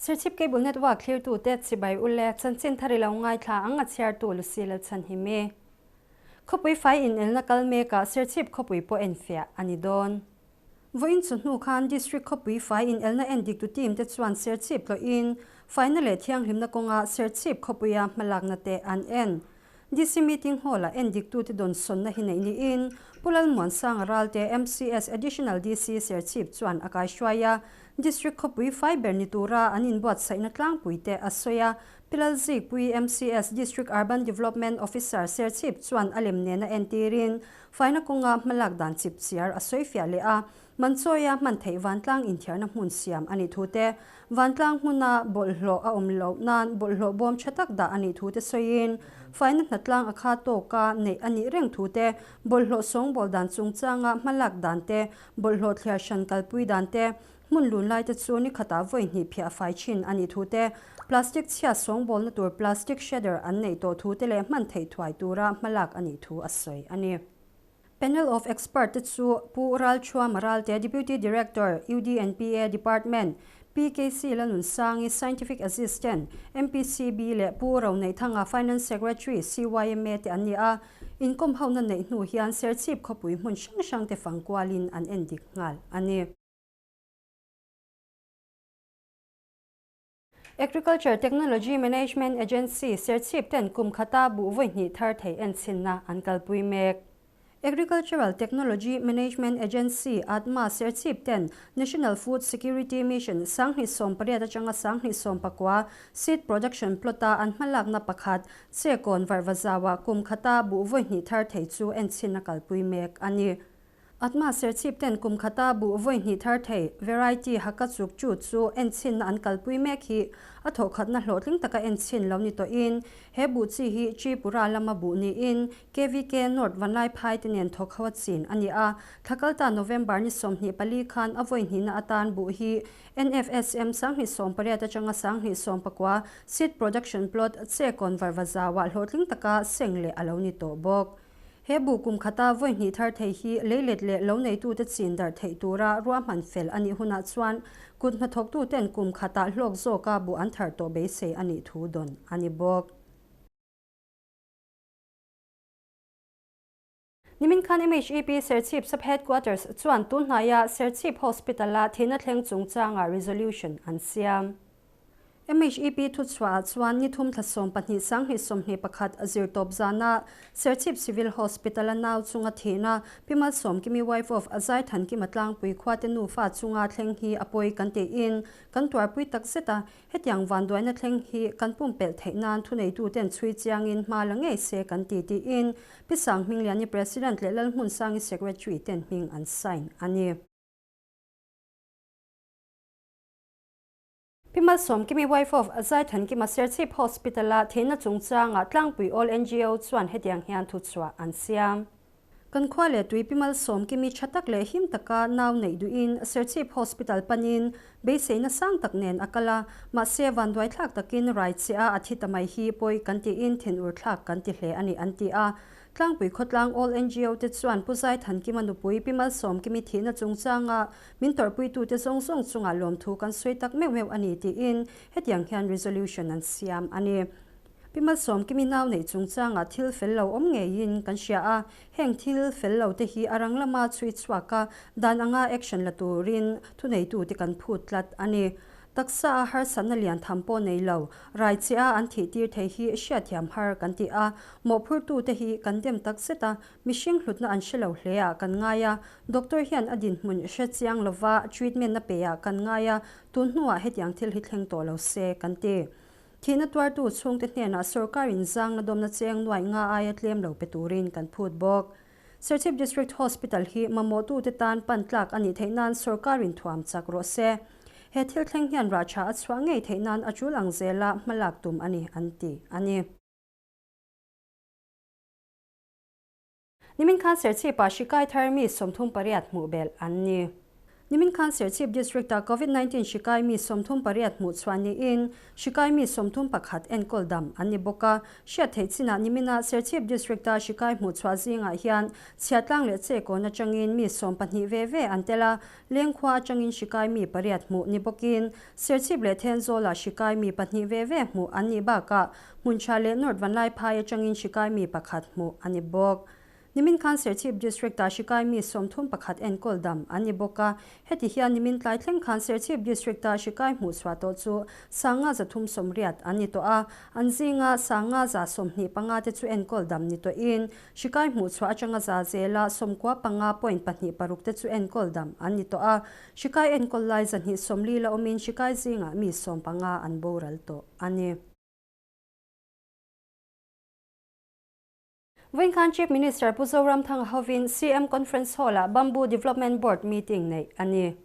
Serchhip Cable Network thlirtute chibai ule chanchin thar i lo ngaithla ang a chhiartu Lucy Lalchhanhimi. Khawpui fai inelna kal mekah Serchhip khawpui pawh enfiah a ni dawn. Vawiin chu hnu khan District khawpui fai inelna endiktu team te chuan Serchhip tlawhin faina leh thianghlimna kawnga Serchhip khawpuia hmalakna te an en. DC Meeting Hall-ah endiktute dawnsawnna hi neih niin Pu Lalmuansanga Ralte, MCS Additional DC Serchhip chuan a kaihruai a, District khawpui fai ber ni tura an inbuatsaihna tlangpuite a sawi a. Pi Lalzikpui, MCS District Urban Development Officer Serchhip chuan a lem nena entirin faina kawnga hmalak dan chipchiar a sawifiah leh a. Manchawia hman theih vantlang inthiarna hmun siam a nih thu te, vantlang hmuna bawlhhlawh a awm loh nan bawlhhlawh bawm tha tak dah a nih thu te sawiin, faina hnatlang a kha tawka neih a nih reng thu te, bawlhhlawh sawngbawl dan chungchanga hmalak dan te, bawlhhlawh thliar hran kalpui dan te, hmun lun lai te chu ni khatah vawi hnih phiah fai thin a nih thu te, plastic chhia sawngbawlna tur plastic shredder an neih tawh thu te leh hman theih thuai tura hmalak a nih thu a sawi a ni. Panel of Expert te chu Pu Ralchhuama Ralte, Deputy Director, UDNPA Department, PKC Lalnunsangi, Scientific Assistant, MPCB leh Pu Roneihthanga, Finance Secretary, CYMA te an ni a. Inkawm hona neih hnu hian Serchhip khawpui hmun hrang hrang te fang kualin an endik nghal a ni. Agriculture Technology Management Agency, Serchhip ten kum khata buh vawi hnih thar thei enchinna an kalpui mek. Agricultural Technology Management Agency, ATMA, Serchhip ten National Food Security Mission 2018 atanga 2019 Seed Production Plot-a an hmalakna pakhat Chekawn Varvazaua kum khata buh vawi hnih thar thei chu enchinna kalpui mek a ni. Atma Serchhip ten kum khata buh vawi hnih thar thei, variety, haka chuk chu chu enchinna an kalpui mek hi a thawhkhatna hlawhtling taka enchin lo ni tawhin he buh chi hi Tripura lama buh niin KVK North Vanlaiphai te nen thawk ho a chin a ni a. Thla kalta November ni 24 khan a vawi hnihna atan buh hi NFSM 2018 atanga 2019 Seed Production Plot Chekawn Varvazauah hlawhtling taka seng leh a lo ni tawh bawk. He buh kum khata vawi hnih thar thei hi leilet leh lo neitute chin darh theih tura ruahman fel a nih hunah chuan kut hnathawktuten kum khatah hlawk zawka buh an thar tawh beisei a nih thu dawn a ni bawk. Nimin khan MHEP Serchhip Sub-Headquarters chuan tunhnaia Serchhip Hospital-a thihna thleng chungchangah resolution an siam. MHEP thuchhuahah chuan ni thum thla 12 2021 zirtawp zana Serchhip Civil Hospital-a nau chunga thihna Pi Malsawmkimi wife of Zaithankima tlangpui khuate nufa chunga thleng hi a pawi kan tiin kan tuarpui tak zet a, hetiang vanduaina thleng hi kan pumpelh theih nan thuneituten chhui chiangin hma la ngei se kan ti tiin Pi Sanghmingliani President leh Lalhmunsangi Secretary ten hming an sign a ni. Pi Malsawmkimi wife of Zaithankima Serchhip Hospital-a thihna chungchangah tlangpui All NGO chuan hetiang hian thuchhuah an siam. Kan khua leh tui Pi Malsawmkimi tha tak leh him taka nau neih duhin Serchhip Hospital panin beiseina sang tak nen a kal a, mahse vanduaithlak takin rai che a a thi ta mai hi pawi kan tiin thinur thlak kan ti hle a ni an ti a. Tlangpui khawtlang All NGO te chuan Pu Zaithankima nupui Pi Malsawmkimi thihna chungchanga Min tawrhpuitute zawng zawng chungah lawmthu kan sawi tak meuh meuh a ni tiin hetiang hian resolution an siam a ni. Pi Malsawmkimi nau neih chungchangah thil fel lo awm ngeiin kan hria a, heng thil fel lo te hi a rang lama chhui chhuak a, dan anga action la turin thuneitute kan phut tlat a ni. Taksa a harsatna lian tham pawh nei lo, rai che a an thih tir thei hi hriatthiam har kan ti a, mawhphurtute hi kan dem tak zet a, Mihring hlutna an hre lo hle ah kan ngai a, doctor hian a dinhmun hre chiang lova treatment a pe ah kan ngai a, tun hnuah hetiang thil hi thleng tawh lo se kan ti. Thihna tuartu chhungte hnenah sorkarin zangna dawmna cheng nuaih nga aia tlem lo pe turin kan phut bawk. Serchhip District Hospital hi mamawhtute tan pan tlak a nih theih nan sorkarin thuam chak rawh se. He thil thleng hian rah tha a chhuah ngei theih nan a tul ang zela hmalak tum a ni an ti a ni. Nimin khan Serchhip-ah hri kai thar mi 38 hmuh belh an ni. Nimin khan Serchhip District-ah Covid 19 hri kai mi 38 hmuh chhuah niin hri kai mi 31 enkawl dam an ni bawk a. Hriat theih chinah nimina Serchhip District-a hri kai hmuh chhuah zingah hian chhiahtlang leh chekawn atangin mi 12 ve ve an tel a, Lengkhua atangin hri kai mi pariat hmuh ni bawkin Serchhip leh Thenzawlah hri kai mi pahnih ve ve hmuh an nih bakah Hmuntha leh North Vanlaiphai atangin hri kai mi pakhat hmuh a ni bawk. Nimin khan Serchhip District-ah hri kai mi 31 enkawl dam an ni bawk a. Heti hian nimin tlai thleng khan Serchhip District-ah hri kai hmuh chhuah tawh chu 5380 an ni tawh a. An zinga 5125 te chu enkawl dam ni tawhin hri kai hmuh chhuah atanga za zela 95.26 te chu enkawl dam an ni tawh a. Hri kai enkawl lai 240 la awmin hri kai zingah mi 15 an boral tawh a ni. Vawiin khan Chief Minister Pu Zoramthanga hovin CM Conference Hall-ah Bamboo Development Board meeting neih a ni.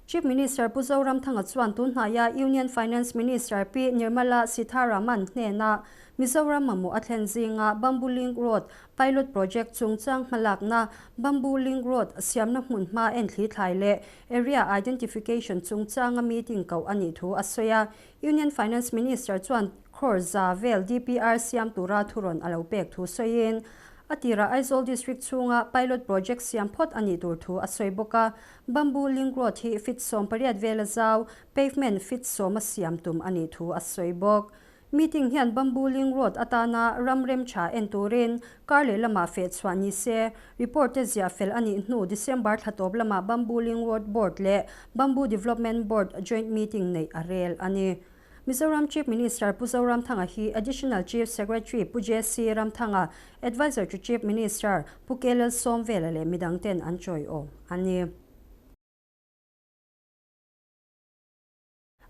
Chief Minister Pu Zoramthanga chuan tun hnaia Union Finance Minister Pi Nirmala Sitharaman hnena Mizoram mamawh a thlen zinga Bamboo Link Road Pilot Project chungchang hmalakna, Bamboo Link Road siamna hmun hma enthli thlai leh Area Identification chungchanga meeting koh a nih thu a sawi a. Union Finance Minister chuan crore za vel DPR siam tura thurawn a lo pek thu sawiin, a tirah Aizawl District chhunga pilot project siam phawt a nih tur thu a sawi bawk a. Bamboo Link Road hi feet 18 vela zau, pavement feet 10 a siam tum a nih thu a sawi bawk. Meeting hian Bamboo Link Road atana ram rem tha en turin kar leh lamah feh chhuah ni se, report te ziah fel a nih hnu December thla tawp lamah Bamboo Link Road Board leh Bamboo Development Board joint meeting neih a rel a ni. Mizoram Chief Minister Pu Zoramthanga hi Additional Chief Secretary Pu JC Ramthanga, Adviser to Chief Minister Pu K Lalsawmvela leh midang ten an chawiawm a ni.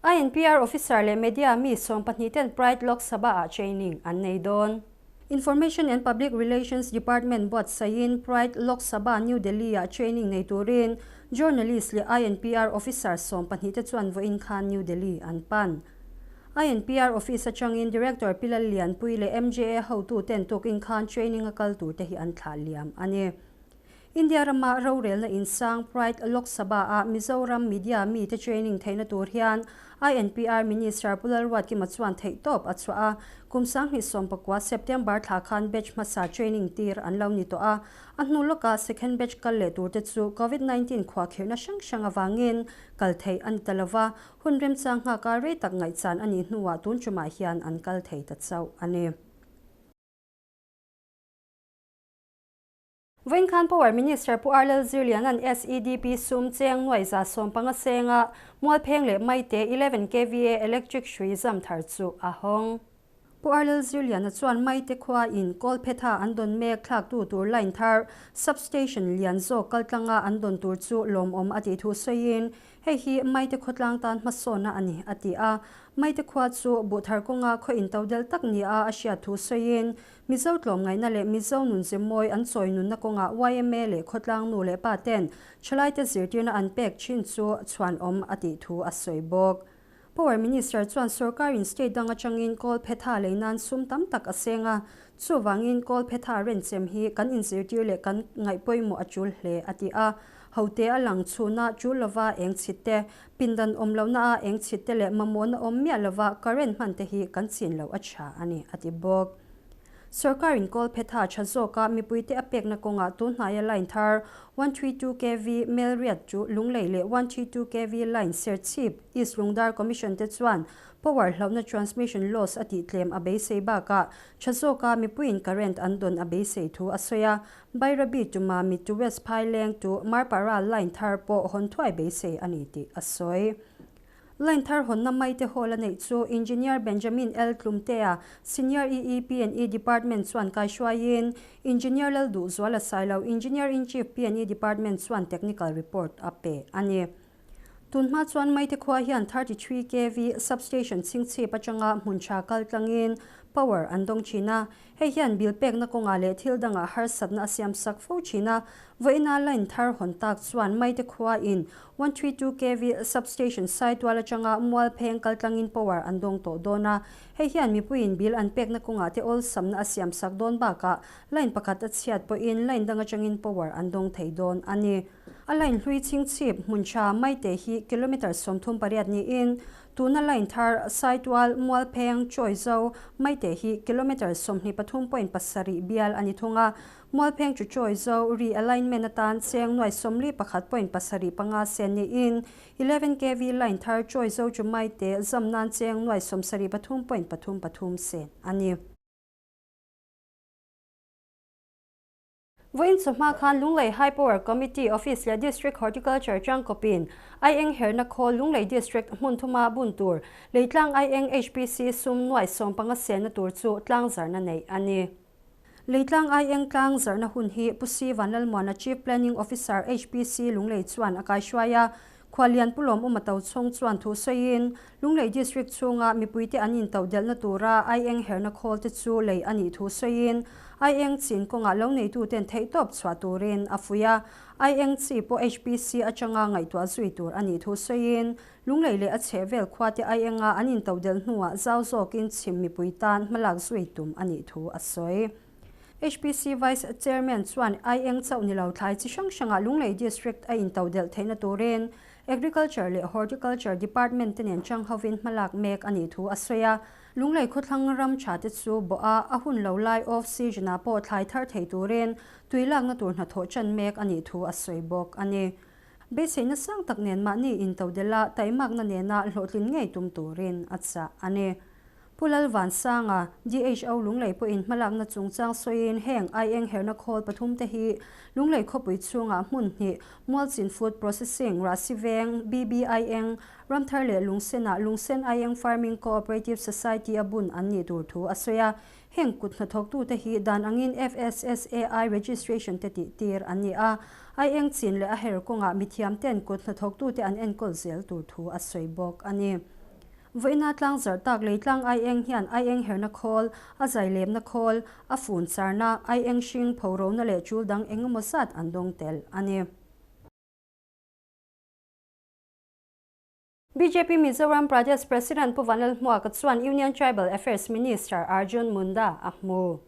INPR Officer leh Media mi 12 ten Pride Lok Sabha-ah training an nei dawn. Information and Public Relations Department buatsaihin Pride Lok Sabha New Delhi-ah training nei turin Journalist leh INPR Officer 12 te chuan vawiin khan New Delhi an pan. INPR Office atangin Director Pi Lallianpui leh MJA hotu ten tukin khan training a kal tur te hi an thlah liam a ni. India rama rorelna insang Pride Lok Sabha-ah Mizoram Media mite training theihna tur hian INPR Minister Pu Lalruatkima chuan theihtawp a chhuah a, kum 2019 September thla khan batch hmasa training tir an lo ni tawh a, a hnu lawkah second batch kal leh turte chu Covid 19 khuahkhirhna hrang hrang avangin kal theih a ni ta lova, hun remchang nghaka rei tak ngaihchan a nih hnuah tun tumah hian an kal thei ta chauh a ni. Vawiin khan Power Minister Pu R Lalzirliana'n SEDP sum cheng nuai 150 senga Mualpheng leh Maite 11 kva electric hrui zam thar chu a hawng. Pu R Lalzirliana chuan Maite khua in Kawlphetha an dawn mek thlaktu tur line thar substation lian zawk kaltlanga an dawn tur chu lawmawm a tih thu sawiin hei hi Maite khawtlang tan hmasawnna a ni a ti a. Maite khua chu buhthar kawnga khaw intodel tak nia a hriat thu sawiin Mizo tlawmngaihna leh Mizo nun zemawi an chawi nunna kawngah yma leh khawtlang nu leh pa ten thalaite zirtirna an pek thin chu chhuanawm a tih thu a sawi bawk. Power Minister chuan sorkarin state dang atangin Kawlphetha lei nan sum tam tak a seng a, chuvangin Kawlphetha renchem hi kan inzirtir leh kan ngaihpawimawh a tul hle a ti a. Hote a lang chhuna tul lova eng chhit te, pindan awm lohna a eng chhit te leh mamawhna awm miah lova current hman te hi kan chin loh a tha a ni a ti bawk. Sorkarin Kawlphetha tha zawka mipuite a pekna kawngah tun hnaia line thar 132 kV Melriat chu Lunglei leh 132 kV line Serchhip East Lungdar Commission te chuan power hlauhna transmission loss a tihtlem a beisei bakah tha zawka mipuiin current an dawn a beisei thu a sawi a. Bairabi to Mami to West Phaileng to Marpara line thar pawh hawn thuai beisei a ni tih a sawi. Line thar hawnna Maite Hall a neih chu Engineer Benjamin L Tlumtea, Senior EE P&E Department chuan kaihruaiin Engineer Lalduhzuala Sailo, Engineer in Chief P&E Department chuan technical report a pe a ni. Tunhma chuan Maite khua hian 33 kV substation chhingchhip atanga hmun tha kal tlangin power an dawng thin a. Hei hian bill pekna kawngah leh thil dangah harsatna a siam sak fo thin a. Vawiina line thar hawn tak chuan Maite khua in 132 kV substation Saitual atanga Mualpheng kal tlangin power an dawng tawh dawn a. Hei hian mipuiin bill an pekna kawngah te awlsamna a siam sak dawn bakah line pakhat a chhiat pawhin line dang atangin power an dawng thei dawn a ni. A line hlui chhingchhip hmun tha Maite hi kilometre 38 niin tuna line thar Saitual, Mualpheng, Chawizo, Maite hi kilometre 23.7 bial a ni thung a. Mualpheng chu Chawizo re-alignment atan cheng nuai 41.75 sen niin 11 kv line thar Chawizo chu Maite zam nan cheng nuai 73.33 sen a ni. Vawiin chawhma khan Lunglei High Power Committee Office leh District Horticulture tangkawpin Aieng herna khawl Lunglei District hmun thuma bun tur Leitlang Aieng HPC sum nuai 15 selna tur chu tlang zarna nei a ni. Leitlang Aieng tlang zarna hun hi Pu Si Vanlalmuana Chief Planning Officer HPC Lunglei chuan a kaihruai a, Khualian Pu Lawm Uma Tochhawng chuan thu sawiin Lunglei District chhunga mipuite an intodelhna tura Aieng herna khawl te chu lei a nih thu sawiin Aieng chin kawngah lo neituten theihtawp chhuah turin a fuih a. Aieng chi pawh HPC atanga ngaihtuah zui tur a nih thu sawiin Lunglei leh a chhehvel khuate Aienga an intodelh hnuah zau zawkin chhim mipui tan hmalak zui tum a nih thu a sawi. HPC Vice Chairman chuan Aieng chauh ni lo thlai chi hrang hrangah Lunglei District a intodelh theihna turin Agriculture leh Horticulture Department te nen chang hovin hmalak mek a nih thu a sawi a. Lunglei khawthlang ram tha te chu bawh a, a hun lo lai off season ah pawh thlai thar thei turin tui lakna tur hnathawh chan mek a nih thu a sawi bawk a ni. Beiseina sang tak nen mahni intodelh a, taimakna nena hlawhtlin ngei tum turin a chah a ni. Pu Lalvansanga, DHO Lunglei pawhin hmalakna chungchang sawiin heng aieng herna khawl pathum te hi Lunglei khawpui chhungah hmun hnih, Mualchin Food Processing, Rahsi Veng, BBIeng, Ramthar leh Lungsenah Lungsen Aieng Farming Co-operative Society a bun an nih tur thu a sawi a. Heng kut hnathawktute hi dan angin FSSAI registration te tih tir an ni a. Aieng chin leh a her kawngah mithiamten kut hnathawktute an enkawl zel tur thu a sawi bawk a ni. Vawiina tlang zarh tak leitlang aieng hian aieng herna khawl, a zailemna khawl, a fun charna, aieng hring phorona leh tul dang eng emaw zat an dawng tel a ni. BJP Mizoram Pradesh President Pu Vanlalhmuaka chuan Union Tribal Affairs Minister Arjun Munda a hmu.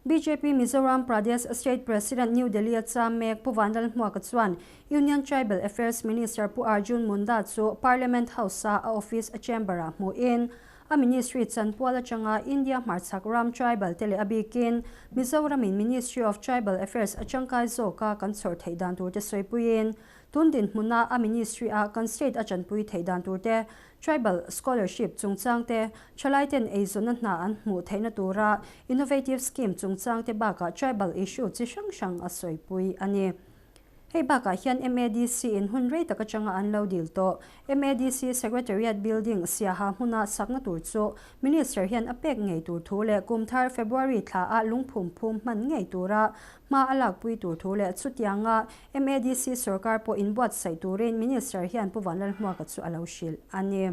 BJP Mizoram Pradesh State President New Delhi a cham mek Pu Vanlalhmuaka chuan Union Tribal Affairs Minister Pu Arjun Munda chu Parliament House-a a office chamber-ah hmuhin a ministry chanpual atanga India hmarchhak ram tribal te leh a bikin Mizoramin Ministry of Tribal Affairs a tangkai zawka kan chhawr theih dan tur te sawipuiin tun dinhmuna a ministry-a kan state a chanpui theih dan tur te Tribal Scholarship chungchang te, thalaiten eizawnna hna an hmuh theihna tura Innovative Scheme chungchang te bakah Tribal issue chi hrang hrang a sawipui a ni. Hei bakah hian MADC in hun rei tak atanga an lo dil tawh. MADC Secretariat Building Siaha hmuna sakna tur chu Minister hian a pek ngei tur thu leh kum thar February thla ah lungphum phum hman ngei tura hma a lakpui tur thu leh chutianga MADC sorkar pawh inbuatsaih turin Minister hian Pu Vanlalhmuaka chu a lo hrilh a ni.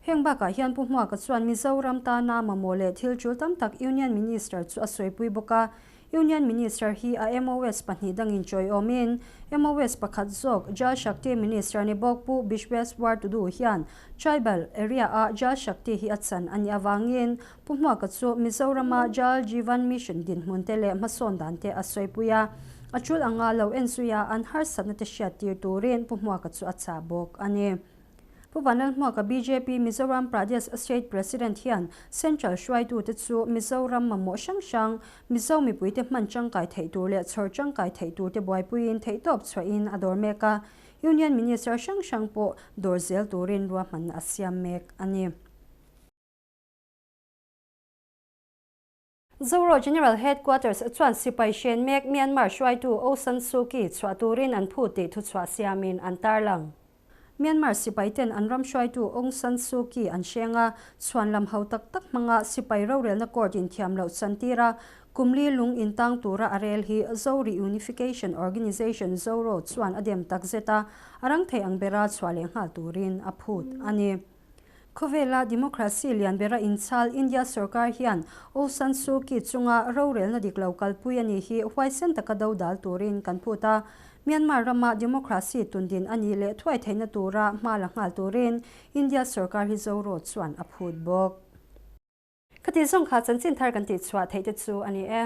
Heng bakah hian Pu Hmuaka chuan Mizoram tana mamawh leh thil tul tam tak Union Minister chu a sawipui bawk a. Union Minister hi a MOS pahnih dangin chawiawmin MOS pakhat zawk Jal Shakti Minister ni bawk Pu Bishweswar Tudu hian Tribal area-a Jal Shakti hi a chan a nih avangin Pu Hmuaka chu Mizorama Jal Jeevan Mission dinhmun te leh hmasawn dan te a sawipui a, a tul anga lo en zui a an harsatna te hriat tir turin Pu Hmuaka chu a chah bawk a ni. Pu Vanlalhmuaka BJP Mizoram Pradesh State President hian Central hruaitute chu Mizoram mamawh hrang hrang, Mizo mipuite hman tangkai theih tur leh chhawr tangkai theih tur te buaipuiin theihtawp chhuahin a dawr mek a, Union Minister hrang hrang pawh dawr zel turin ruahmanna a siam mek a ni. Zoro General Headquarters chuan sipai hren mek Myanmar hruaitu Aung San Suu Kyi chhuah turin an phut tih thuchhuah siamin an tarlang. Myanmar sipai ten an ram hruaitu Aung San Suu Kyi an hreng a, chhuan lam ho tak tak hmanga sipai rorelna court in thiam loh chantir a, kumli lung intang tura a rel hi Zo Reunification Organization, Zoro, chuan a dem takzet a, a rang thei ang bera chhuah leh nghal turin a phut a ni. Khawvela democracy lian bera inchhal India sorkar hian Aung San Suu Kyi chunga rorelna dik lo kalpui a nih hi huaisen taka do dal turin kan phut a. Myanmar rama democracy tundin a nih leh thuai theihna tura hma la nghal turin India sorkar hi Zoro chuan a phut bawk. Khati zawng kha chanchin thar kan tihchhuah theih te chu a ni e.